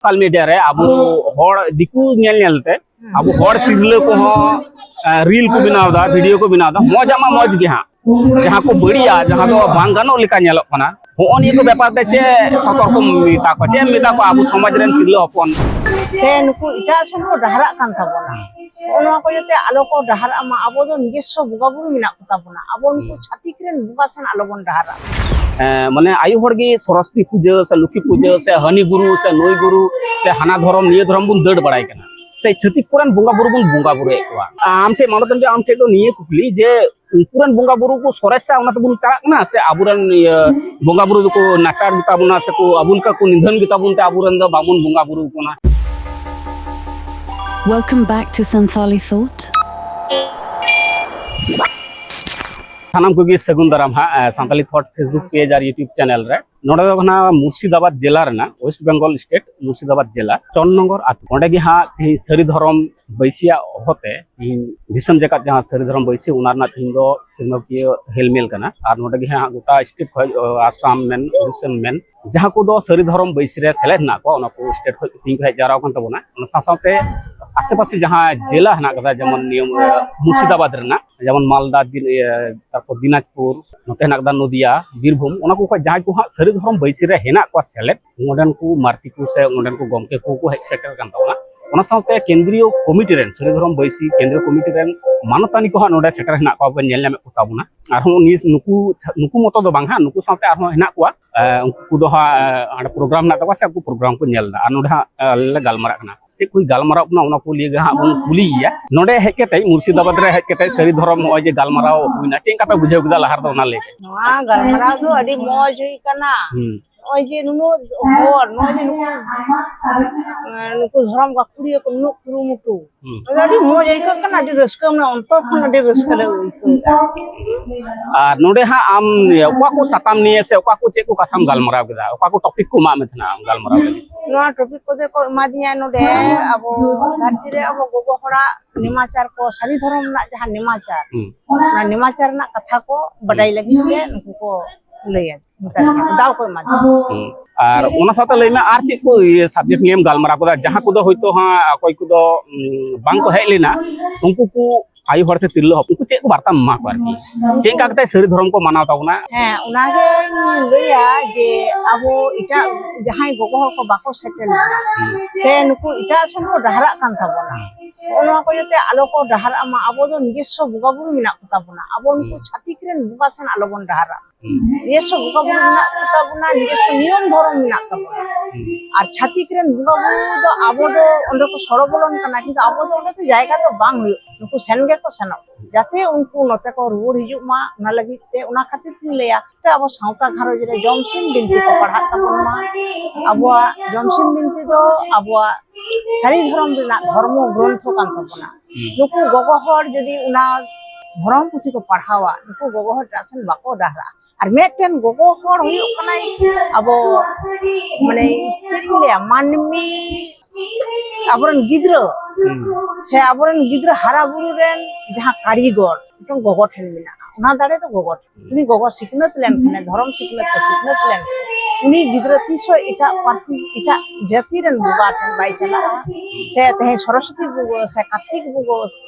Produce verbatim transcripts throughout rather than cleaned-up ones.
Social media ᱨᱮ ᱟᱵᱚ ᱦᱚᱲ ᱫᱤᱠᱩ ᱧᱮᱞ ᱧᱮᱞ ᱛᱮ ᱟᱵᱚ ᱦᱚᱲ ᱛᱤᱨᱞᱟᱹ ᱠᱚᱦᱚᱸ ᱨᱤᱞ ᱠᱚ ᱵᱮᱱᱟᱣ ᱮᱫᱟ, ᱵᱷᱤᱰᱤᱭᱳ ᱠᱚ ᱵᱮᱱᱟᱣ ᱮᱫᱟ᱾ ᱢᱚᱡᱽ ᱟᱜ ᱢᱟ ᱢᱚᱡᱽ ᱜᱮ ᱦᱟᱸᱜ, ᱡᱟᱦᱟᱸ ᱠᱚ ᱵᱟᱹᱲᱤᱡᱼᱟ, ᱡᱟᱦᱟᱸ ᱫᱚ ᱵᱟᱝ ᱜᱟᱱᱚᱜ ᱞᱮᱠᱟ ᱧᱮᱞᱚᱜ ᱠᱟᱱᱟ, ᱦᱚᱸᱜᱼᱚ ᱱᱤᱭᱟᱹ ᱠᱚ ᱵᱮᱯᱟᱨ ᱛᱮ ᱪᱮᱫ ᱥᱚᱛᱚᱨᱠᱚ ᱢᱮᱛᱟ ᱠᱚᱣᱟ, ᱪᱮᱫ ᱮᱢ ᱢᱮᱛᱟ ᱠᱚᱣᱟ ᱟᱵᱚ ᱥᱚᱢᱟᱡᱽ ᱨᱮᱱ ᱛᱤᱨᱞᱟᱹ ᱦᱚᱯᱚᱱ? ᱥᱮ ᱱᱩᱠᱩ ᱮᱴᱟᱜ ᱥᱮᱱ ᱠᱚ ᱰᱟᱦᱟᱨᱟᱜ ᱠᱟᱱ ᱛᱟᱵᱚᱱᱟ, ᱱᱚᱜᱼᱚ ᱱᱚᱣᱟ ᱠᱚ ᱡᱟᱛᱮ ᱟᱞᱚ ᱠᱚ ᱰᱟᱦᱟᱨᱟᱜ ᱢᱟ᱾ ᱟᱵᱚ ᱫᱚ ᱱᱤᱡᱚᱥᱥᱚ ᱵᱚᱸᱜᱟ ᱵᱩᱨᱩ ᱢᱮᱱᱟᱜ ᱠᱚ ᱛᱟᱵᱚᱱᱟ, ᱟᱵᱚ ᱱᱩᱠᱩ ᱦᱩᱸ᱾ ᱪᱷᱟᱹᱛᱤᱠ ᱨᱮᱱ ᱵᱚᱸᱜᱟ ᱥᱮᱱ ᱟᱞᱚ ᱵᱚᱱ ᱰᱟᱦᱟᱨᱟᱜ᱾ ᱦᱮᱸ, ᱢᱟᱱᱮ ᱟᱭᱳ ᱦᱚᱲ ᱜᱮ ᱥᱚᱨᱚᱥᱚᱛᱤ ᱯᱩᱡᱟᱹ ᱥᱮ ᱞᱚᱠᱠᱷᱤ ᱯᱩᱡᱟᱹ ᱥᱮ ᱦᱟᱹᱱᱤ ᱜᱩᱨᱩ ᱥᱮ ᱱᱩᱭ ᱜᱩᱨᱩ ᱥᱮ ᱦᱟᱱᱟ ᱫᱷᱚᱨᱚᱢ ᱱᱤᱭᱟᱹ ᱫᱷᱚᱨᱚᱢ ᱵᱚᱱ ᱫᱟᱹᱲ ᱵᱟᱲᱟᱭ ᱠᱟᱱᱟ, ᱥᱮ ᱪᱷᱟᱹᱛᱤᱠ ᱠᱚᱨᱮᱱ ᱵᱚᱸᱜᱟ ᱵᱩᱨᱩ ᱵᱚᱱ ᱵᱚᱸᱜᱟ ᱵᱩᱨᱩᱭᱮᱫ ᱠᱚᱣᱟ᱾ ᱟᱢ ᱴᱷᱮᱱ ᱢᱟᱱᱚᱛ ᱟᱢ ᱴᱷᱮᱱ ᱫᱚ ᱱᱤᱭᱟᱹ ᱠᱩᱠᱞᱤ ᱡᱮ ᱩᱱᱠᱩ ᱨᱮᱱ ᱵᱚᱸᱜᱟ ᱵᱩᱨᱩ ᱠᱚ ᱥᱚᱨᱮᱥᱟ, ᱚᱱᱟ ᱛᱮᱵᱚᱱ ᱪᱟᱞᱟᱜ ᱠᱟᱱᱟ, ᱥᱮ ᱟᱵᱚᱨᱮᱱ ᱤᱭᱟᱹ ᱵᱚᱸᱜᱟ ᱵᱩᱨᱩ ᱫᱚᱠᱚ ᱱᱟᱪᱟᱨ ᱜᱮᱛᱟ ᱵᱚᱱᱟ, ᱥᱮᱠᱚ ᱟᱵᱚ ᱞᱮᱠᱟ ᱠᱚ ᱱᱤᱫᱷᱟᱹᱱ ᱜᱮᱛᱟ ᱵᱚᱱ ᱛᱮ ᱟᱵᱚᱨᱮᱱ ᱫᱚ ᱵᱟᱵᱚᱱ ᱵᱚᱸᱜᱟ ᱵᱩᱨᱩ ᱠᱟᱱᱟ? Welcome back to Santali Thought. ᱥᱟᱱᱟᱢ ᱠᱚᱜᱮ ᱥᱟᱹᱜᱩᱱ ᱫᱟᱨᱟᱢ ᱦᱟᱸᱜ, ᱮ, ᱥᱟᱱᱛᱟᱞᱤ ᱛᱷᱚᱴ Facebook ᱯᱮᱡᱽ ᱟᱨ YouTube ᱪᱮᱱᱮᱞ ᱨᱮ᱾ ᱱᱚᱰᱮ ᱫᱚ ᱠᱟᱱᱟ ᱢᱩᱨᱥᱤᱫᱟᱵᱟᱫᱽ ᱡᱮᱞᱟ ᱨᱮᱱᱟᱜ, ᱳᱭᱮᱥᱴ ᱵᱮᱝᱜᱚᱞ ᱥᱴᱮᱴ, ᱢᱩᱨᱥᱤᱫᱟᱵᱟᱫᱽ ᱡᱮᱞᱟ, ᱪᱚᱱᱱᱚᱜᱚᱨ ᱟᱹᱛᱩ᱾ ᱚᱸᱰᱮ ᱜᱮ ᱦᱟᱸᱜ ᱛᱮᱦᱮᱧ ᱥᱟᱹᱨᱤ ᱫᱷᱚᱨᱚᱢ ᱵᱟᱹᱭᱥᱤᱭᱟᱜ ᱦᱚᱦᱚᱛᱮ ᱛᱮᱦᱮᱧ ᱫᱤᱥᱚᱢ ᱡᱟᱠᱟᱛ ᱡᱟᱦᱟᱸ ᱥᱟᱹᱨᱤ ᱫᱷᱚᱨᱚᱢ ᱵᱟᱹᱭᱥᱤ, ᱚᱱᱟ ᱨᱮᱱᱟᱜ ᱛᱮᱦᱮᱧ ᱫᱚ ᱥᱮᱨᱢᱟᱠᱤᱭᱟᱹ ᱦᱮᱞᱢᱮᱞ ᱠᱟᱱᱟ᱾ ᱟᱨ ᱱᱚᱰᱮ ᱜᱮ ᱦᱟᱸᱜ ᱜᱚᱴᱟ ᱥᱴᱮᱴ ᱠᱷᱚᱡ, ᱚ, ᱟᱥᱟᱢ ᱢᱮᱱ, ᱩᱲᱤᱥᱥᱟ ᱢᱮᱱ, ᱡᱟᱦᱟᱸ ᱠᱚᱫᱚ ᱥᱟᱹᱨᱤ ᱫᱷᱚᱨᱚᱢ ᱵᱟᱹᱭᱥᱤ ᱨᱮ ᱥᱮᱞᱮᱫ ᱦᱮᱱᱟᱜ ᱠᱚᱣᱟ, ᱚᱱᱟ ᱠᱚ ᱥᱴᱮᱴ ᱠᱷᱚᱡ ᱛᱮᱦᱮᱧ ᱠᱚ ᱦᱮᱡ ᱡᱟᱣᱨᱟ ᱟᱠᱟᱱ ᱛᱟᱵᱚᱱᱟ᱾ ᱚᱱᱟ ᱥᱟᱶ ᱥᱟᱶᱛᱮ ᱟᱥᱮ ᱯᱟᱥᱮ ᱡᱟᱦᱟᱸ ᱡᱮᱞᱟ ᱦᱮᱱᱟᱜ ᱠᱟᱫᱟ, ᱡᱮᱢᱚᱱ ᱱᱤᱭᱟᱹ, ᱮ, ᱢᱩᱨᱥᱤᱫᱟᱵᱟᱫᱽ ᱨᱮᱱᱟᱜ, ᱡᱮᱢᱚᱱ ᱢᱟᱞᱫᱟ, ᱫᱤᱱ-, ᱤᱭᱟᱹ, ᱛᱟᱨᱯᱚᱨ ᱫᱤᱱᱟᱡᱽᱯᱩᱨ, ᱱᱚᱛᱮ ᱦᱮᱱᱟᱜ ᱠᱟᱫᱟ ᱱᱚᱫᱤᱭᱟ, ᱵᱤᱨᱵᱷᱩᱢ, ᱚᱱᱟ ᱠᱚ ᱠᱷᱚᱡ ᱡᱟᱦᱟᱸᱭ ᱠᱚ ᱦᱟᱸᱜ ᱥᱟᱹᱨᱤ ᱫᱷᱚᱨᱚᱢ ᱵᱟᱹᱭᱥᱤ ᱨᱮ ᱦᱮᱱᱟᱜ ᱠᱚᱣᱟ ᱥᱮᱞᱮᱫ, ᱚᱸᱰᱮᱱ ᱠᱚ ᱢᱟᱨᱛᱤ ᱠᱚ ᱥᱮ ᱚᱸᱰᱮᱱ ᱠᱚ ᱜᱚᱢᱠᱮ ᱠᱚᱠᱚ ᱦᱮᱡ ᱥᱮᱴᱮᱨ ᱠᱟᱱ ᱛᱟᱵᱚᱱᱟ᱾ ᱚᱱᱟ ᱥᱟᱶᱛᱮ ᱠᱮᱱᱫᱨᱤᱭᱚ ᱠᱚᱢᱤᱴᱤ ᱨᱮᱱ, ᱥᱟᱹᱨᱤ ᱫᱷᱚᱨᱚᱢ ᱵᱟᱹᱭᱥᱤ ᱠᱮᱱᱫᱨᱤᱭᱚ ᱠᱚᱢᱤᱴᱤ ᱨᱮᱱ ᱢᱟᱱᱚᱛᱟᱱᱤ ᱠᱚᱦᱚᱸ ᱱᱚᱰᱮ ᱥᱮᱴᱮᱨ ᱦᱮᱱᱟᱜ ᱠᱚᱣᱟ, ᱵᱚᱱ ᱧᱮᱞ ᱧᱟᱢᱮᱫ ᱠᱚ ᱛᱟᱵᱚᱱᱟ᱾ ᱟᱨᱦᱚᱸ ᱱᱤᱥ-, ᱱᱩᱠᱩ ᱪᱷᱟ-, ᱱᱩᱠᱩ ᱢᱚᱛᱚ ᱫᱚ ᱵᱟᱝ ᱦᱟᱸᱜ, ᱱᱩᱠᱩ ᱥᱟᱶᱛᱮ ᱟᱨᱦᱚᱸ ᱦᱮᱱᱟᱜ ᱠᱚᱣᱟ᱾ ᱮ, ᱩᱱᱠᱩ ᱫᱚ ᱦᱟᱸᱜ, ᱮ, ᱚᱸᱰᱮ ᱯᱨᱳᱜᱨᱟᱢ ᱦᱮᱱᱟᱜ ᱛᱟᱠᱚᱣᱟ ᱥᱮ ᱩᱱᱠᱩ ᱯᱨᱳᱜᱨᱟᱢ ᱠᱚ ᱧᱮᱞ ᱮᱫᱟ᱾ ᱟᱨ ᱱᱚᱰᱮ ᱦᱟᱸᱜ, ᱮ, ᱟᱞᱮ ᱞᱮ ᱜᱟᱞᱢᱟᱨᱟᱜ ᱠᱟᱱᱟ, ᱚᱱᱟ ᱠᱚ ᱞᱤᱭᱮ ᱜᱮ ᱦᱟᱸᱜ ᱵᱚᱱ ᱠᱩᱞᱤᱭᱮᱭᱟ᱾ ᱱᱚᱰᱮ ᱦᱮᱡ ᱠᱟᱛᱮ, ᱢᱩᱨᱥᱤᱫᱟᱵᱟᱫᱽ ᱨᱮ ᱦᱮᱡ ᱠᱟᱛᱮ ᱥᱟᱹᱨᱤ ᱫᱷᱚᱨᱚᱢ ᱱᱚᱜᱼᱚᱭ ᱡᱮ ᱜᱟᱞᱢᱟᱨᱟᱣ ᱦᱩᱭᱱᱟ, ᱪᱮᱫ ᱞᱮᱠᱟ ᱯᱮ ᱵᱩᱡᱷᱟᱹᱣ ᱠᱮᱫᱟ ᱞᱟᱦᱟ ᱨᱮᱫᱚ, ᱚᱱᱟ ᱞᱟᱹᱭ ᱯᱮ᱾ ᱱᱚᱣᱟ ᱜᱟᱞᱢᱟᱨᱟᱣ ᱫᱚ ᱟᱹᱰᱤ ᱢᱚᱡᱽ ᱦᱩᱭ ᱠᱟᱱᱟ᱾ ᱦᱩᱸ᱾ ᱱᱚᱜᱼᱚᱭ ᱡᱮ ᱱᱩᱱᱟᱹᱜ ᱦᱚᱲ, ᱱᱚᱜᱼᱚᱭ ᱡᱮ ᱱᱩᱠᱩ, ᱮ, ᱱᱩᱠᱩ ᱫᱷᱚᱨᱚᱢ ᱜᱟᱹᱠᱷᱩᱲᱤᱭᱟᱹ ᱠᱚ ᱱᱩᱱᱟᱹᱜ ᱠᱩᱨᱩᱢᱩᱴᱩ, ᱦᱩᱸ᱾ ᱟᱫᱚ ᱟᱹᱰᱤ ᱢᱚᱡᱽ ᱟᱹᱭᱠᱟᱹᱜ ᱠᱟᱱᱟ, ᱟᱹᱰᱤ ᱨᱟᱹᱥᱠᱟᱹ, ᱢᱟᱱᱮ ᱚᱱᱛᱚᱨ ᱠᱷᱚᱱ ᱟᱹᱰᱤ ᱨᱟᱹᱥᱠᱟᱹ ᱞᱮ ᱟᱹᱭᱠᱟᱹᱣᱮᱫᱟ᱾ ᱟᱨ ᱱᱚᱰᱮ ᱦᱟᱸᱜ ᱟᱢ ᱚᱠᱟ ᱠᱚ ᱥᱟᱛᱟᱢ ᱱᱤᱭᱮ ᱥᱮ ᱚᱠᱟ ᱠᱚ ᱪᱮᱫ ᱠᱚ ᱠᱟᱛᱷᱟᱢ ᱜᱟᱞᱢᱟᱨᱟᱣ ᱠᱮᱫᱟ? ᱚᱠᱟ ᱠᱚ ᱴᱚᱯᱤᱠ ᱠᱚ ᱮᱢᱟᱜ ᱢᱮ ᱛᱟᱦᱮᱱᱟ ᱟᱢ ᱜᱟᱞᱢᱟᱨᱟᱣ ᱞᱟᱹᱜᱤᱫ? ᱱᱚᱣᱟ ᱴᱚᱯᱤᱠ ᱠᱚᱫᱚ ᱠᱚ ᱮᱢᱟᱫᱤᱧᱟ ᱱᱚᱰᱮ ᱟᱵᱚ ᱫᱷᱟᱹᱨᱛᱤ ᱨᱮ ᱟᱵᱚ ᱜᱚᱜᱚ ᱦᱚᱲᱟᱜ ᱱᱮᱢᱟᱪᱟᱨ ᱠᱚ, ᱥᱟᱹᱨᱤ ᱫᱷᱚᱨᱚᱢ ᱨᱮᱱᱟᱜ ᱡᱟᱦᱟᱸ ᱱᱮᱢᱟᱪᱟᱨ, ᱦᱩᱸ᱾ ᱚᱱᱟ ᱱᱮᱢᱟᱪᱟᱨ ᱨᱮᱱᱟᱜ ᱠᱟᱛᱷᱟ ᱠᱚ ᱵᱟᱰᱟᱭ ᱞᱟᱹᱜᱤᱫ ᱛᱮ ᱱᱩᱠᱩ ᱠᱚ ᱞᱟᱹᱭᱟ, ᱢᱮᱛᱟ ᱠᱚ ᱠᱟᱱᱟ, ᱫᱟᱣ ᱠᱚ ᱮᱢᱟ ᱠᱚᱣᱟ᱾ ᱦᱩᱸ᱾ ᱟᱨ ᱚᱱᱟ ᱥᱟᱶᱛᱮ ᱞᱟᱹᱭ ᱢᱮ, ᱟᱨ ᱪᱮᱫ ᱠᱚ, ᱤᱭᱟᱹ, subject ᱱᱤᱭᱮᱢ ᱜᱟᱞᱢᱟᱨᱟᱣ ᱠᱮᱫᱟ, ᱡᱟᱦᱟᱸ ᱠᱚᱫᱚ ᱦᱳᱭᱛᱳ ᱦᱟᱸᱜ ᱚᱠᱚᱭ ᱠᱚᱫᱚ, ᱩᱸ, ᱵᱟᱝ ᱠᱚ ᱦᱮᱡ ᱞᱮᱱᱟ, ᱩᱱᱠᱩ ᱠᱚ ᱟᱭᱳ ᱦᱚᱲ ᱥᱮ ᱛᱤᱨᱞᱟᱹ ᱦᱚᱯᱚᱱ, ᱩᱱᱠᱩ ᱪᱮᱫ ᱠᱚ ᱵᱟᱨᱛᱟᱢ ᱮᱢᱟ ᱠᱚᱣᱟ ᱟᱨᱠᱤ? ᱪᱮᱫ ᱞᱮᱠᱟ ᱠᱟᱛᱮ ᱥᱟᱹᱨᱤ ᱫᱷᱚᱨᱚᱢ ᱠᱚ ᱢᱟᱱᱟᱣ ᱛᱟᱵᱚᱱᱟ? ᱦᱮᱸ, ᱚᱱᱟᱜᱮᱧ ᱞᱟᱹᱭᱟ ᱡᱮ ᱟᱵᱚ ᱮᱴᱟᱜ ᱡᱟᱦᱟᱸᱭ ᱜᱚᱜᱚ ᱦᱚᱲ ᱠᱚ ᱵᱟᱠᱚ ᱥᱮᱴᱮᱨ ᱞᱮᱱᱟ, ᱥᱮ ᱱᱩᱠᱩ ᱮᱴᱟᱜ ᱥᱮᱱ ᱠᱚ ᱰᱟᱦᱟᱨᱟᱜ ᱠᱟᱱ ᱛᱟᱵᱚᱱᱟ, ᱱᱚᱜᱼᱚ ᱱᱚᱣᱟ ᱠᱚ ᱡᱟᱛᱮ ᱟᱞᱚ ᱠᱚ ᱰᱟᱦᱟᱨᱟᱜ ᱢᱟ᱾ ᱟᱵᱚ ᱫᱚ ᱱᱤᱡᱚᱥᱥᱚ ᱵᱚᱸᱜᱟ ᱵᱩᱨᱩ ᱢᱮᱱᱟᱜ ᱠᱚ ᱛᱟᱵᱚᱱᱟ, ᱟᱵᱚ ᱱᱩᱠᱩ ᱪᱷᱟᱹᱛᱤᱠ ᱨᱮᱱ ᱵᱚᱸᱜᱟ ᱥᱮᱱ ᱟᱞᱚᱵᱚᱱ ᱰᱟᱦᱟᱨᱟᱜ ᱢᱟ᱾ ᱱᱤᱡᱚᱥᱥᱚ ᱵᱚᱸᱜᱟ ᱵᱩᱨᱩ ᱢᱮᱱᱟᱜ ᱠᱚ ᱛᱟᱵᱚᱱᱟ, ᱱᱤᱡᱚᱥᱥᱚ ᱱᱤᱭᱚᱢ ᱫᱷᱚᱨᱚᱢ ᱢᱮᱱᱟᱜ ᱛᱟᱵᱚᱱᱟ᱾ ᱟᱨ ᱪᱷᱟᱹᱛᱤᱠ ᱨᱮᱱ ᱵᱚᱸᱜᱟ ᱵᱩᱨᱩ ᱫᱚ ᱟᱵᱚ ᱫᱚ ᱚᱸᱰᱮ ᱠᱚ ᱥᱚᱲᱚ ᱵᱚᱞᱚᱱ ᱠᱟᱱᱟ, ᱠᱤᱱᱛᱩ ᱟᱵᱚ ᱫᱚ ᱚᱸᱰᱮ ᱫᱚ ᱡᱟᱭᱜᱟ ᱫᱚ ᱵᱟᱝ ᱦᱩᱭᱩᱜ, ᱱᱩᱠᱩ ᱥᱮᱱ ᱜᱮᱠᱚ ᱥᱮᱱᱚᱜ, ᱡᱟᱛᱮ ᱩᱱᱠᱩ ᱱᱚᱛᱮ ᱠᱚ ᱨᱩᱣᱟᱹᱲ ᱦᱤᱡᱩᱜ ᱢᱟ᱾ ᱚᱱᱟ ᱞᱟᱹᱜᱤᱫ ᱛᱮ, ᱚᱱᱟ ᱠᱷᱟᱹᱛᱤᱨ ᱛᱤᱧ ᱞᱟᱹᱭᱟ, ᱟᱵᱚ ᱥᱟᱶᱛᱟ ᱜᱷᱟᱨᱚᱸᱡᱽ ᱨᱮ ᱡᱚᱢᱥᱤᱢ ᱵᱤᱱᱛᱤ ᱠᱚ ᱯᱟᱲᱦᱟᱜ ᱛᱟᱵᱚᱱ ᱢᱟ᱾ ᱟᱵᱚᱣᱟᱜ ᱡᱚᱢᱥᱤᱢ ᱵᱤᱱᱛᱤ ᱫᱚ ᱟᱵᱚᱣᱟᱜ ᱥᱟᱹᱨᱤ ᱫᱷᱚᱨᱚᱢ ᱨᱮᱱᱟᱜ ᱫᱷᱚᱨᱢᱚ ᱜᱨᱚᱱᱛᱷᱚ ᱠᱟᱱ ᱛᱟᱵᱚᱱᱟ᱾ ᱱᱩᱠᱩ ᱜᱚᱜᱚ ᱦᱚᱲ ᱡᱩᱫᱤ ᱚᱱᱟ ᱫᱷᱚᱨᱚᱢ ᱯᱩᱛᱷᱤ ᱠᱚ ᱯᱟᱲᱦᱟᱣᱟ, ᱱᱩᱠᱩ ᱜᱚᱜᱚ ᱦᱚᱲ ᱮᱴᱟᱜ ᱥᱮᱱ ᱵᱟᱠᱚ ᱰᱟᱦᱨᱟᱜᱼᱟ᱾ ᱟᱨ ᱢᱤᱫᱴᱮᱱ ᱜᱚᱜᱚ ᱦᱚᱲ ᱦᱩᱭᱩᱜ ᱠᱟᱱᱟᱭ ᱟᱵᱚ, ᱢᱟᱱᱮ, ᱪᱮᱫ ᱤᱧ ᱞᱟᱹᱭᱟ, ᱢᱟᱹᱱᱢᱤ, ᱟᱵᱚᱨᱮᱱ ᱜᱤᱫᱽᱨᱟᱹ ᱥᱮ ᱟᱵᱚᱨᱮᱱ ᱜᱤᱫᱽᱨᱟᱹ ᱦᱟᱨᱟ ᱵᱩᱨᱩ ᱨᱮᱱ ᱡᱟᱦᱟᱸ ᱠᱟᱹᱨᱤᱜᱚᱨ ᱢᱤᱫᱴᱮᱱ ᱜᱚᱜᱚ ᱴᱷᱮᱱ ᱢᱮᱱᱟᱜᱼᱟ, ᱚᱱᱟ ᱫᱟᱲᱮ ᱫᱚ ᱜᱚᱜᱚ ᱴᱷᱮᱱ᱾ ᱩᱱᱤ ᱜᱚᱜᱚ ᱥᱤᱠᱷᱱᱟᱹᱛ ᱞᱮᱱᱠᱷᱟᱱᱮ, ᱫᱷᱚᱨᱚᱢ ᱥᱤᱠᱷᱱᱟᱹᱛ ᱛᱮ ᱥᱤᱠᱷᱱᱟᱹᱛ ᱞᱮᱱᱠᱷᱟᱱ, ᱩᱱᱤ ᱜᱤᱫᱽᱨᱟᱹ ᱛᱤᱥ ᱦᱚᱸ ᱮᱴᱟᱜ ᱯᱟᱹᱨᱥᱤ, ᱮᱴᱟᱜ ᱡᱟᱹᱛᱤ ᱨᱮᱱ ᱵᱚᱸᱜᱟ ᱴᱷᱮᱱ ᱵᱟᱭ ᱪᱟᱞᱟᱜᱼᱟ᱾ ᱥᱮ ᱛᱮᱦᱮᱧ ᱥᱚᱨᱚᱥᱚᱛᱤ ᱵᱚᱸᱜᱟ ᱥᱮ ᱠᱟᱨᱛᱤᱠ ᱵᱚᱸᱜᱟ